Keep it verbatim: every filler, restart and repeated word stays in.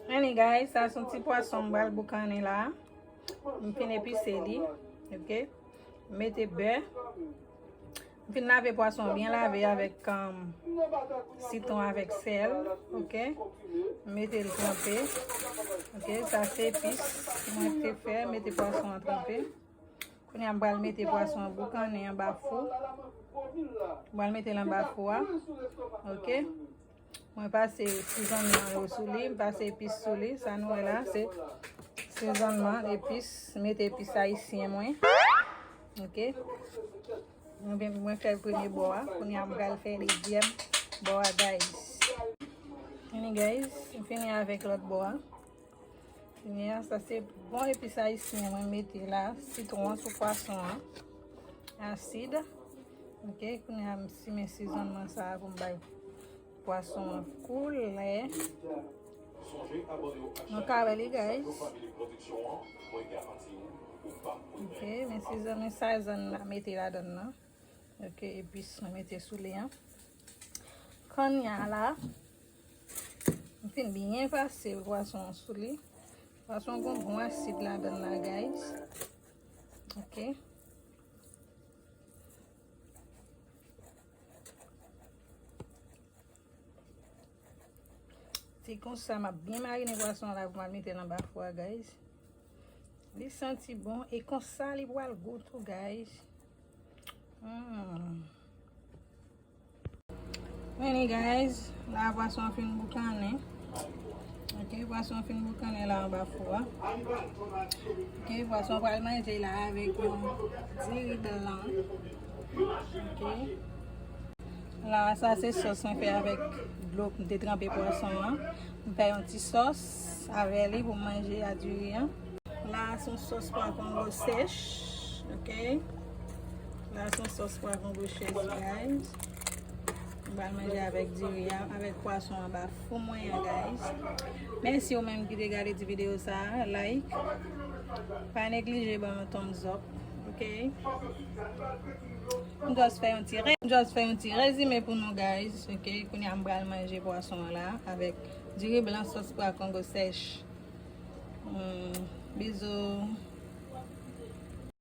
Anyway, guys, sa se yon ti pwason m pral boukannen la. M fin epise li, ok? M mete bè. M fin lave pwason byen lave avèk, um, sitwon avèk sèl, ok? M mete l tranpe, ok? Sa se epis mwen te fè, mete pwason an tranpe. Kounye a m pral mete pwason an boukannen anba fou. M pral mete l anba fou a, ok? Mwen pase sizonnman yo sou li, m pase epis sou li. Sa nou wè la, se sizonnman, epis, mete epis ayisyen mwen. Ok? Mwen, mwen fè premye bò a, kounye a m pral fè dezyèm bò a, guys. Vini, guys, m fini avèk lòt bò a. Kounye a, sa se bon epis ayisyen mwen mete la, sitwon sou pwason an. Asid. Ok, kounye a m simen sizonnman sa a pou m bay pwason an koulè. Nou ka wè li, guys. Ok, men sizonnman sa zann la mete ladann nan. Ok, epis mwen mete sou li an. Kounye a la, m fin byen pase pwason an sou li. Pwason gon bon asid ladann la, guys. Ok. Se konsa m ap byen marinen pwason an la pou m al mete l anba fou a, guys. Li santi bon e konsa li pral gou tou, guys. Hmm. Vini, guys, la pwason an fin boukannen. Ok, pwason an fin boukannen la anba fou a. Ok, pwason an pral manje la avèk yon diri blan. Ok. La, sa se sòs mwen fè avèk dlo m te tranpe pwason an. M fè yon ti sòs avè li pou m manje a diri an. La, se yon sòs pwa kongo sèch, ok? La, se yon sòs pwa kongo sèch, guys. M pral manje avèk diri a, avèk pwason anba fou mwen an, guys. Mèsi ou menm ki te gade ti videyo sa a, like. Pa neglije ban yon thumbs up, ok? M just fè yon ti re-, m just fè yon ti rezime pou nou, guys, ok? Kounye a m pral manje pwason an la avèk diri blan, sòs pwa kongo sèch. Hmm, bizou.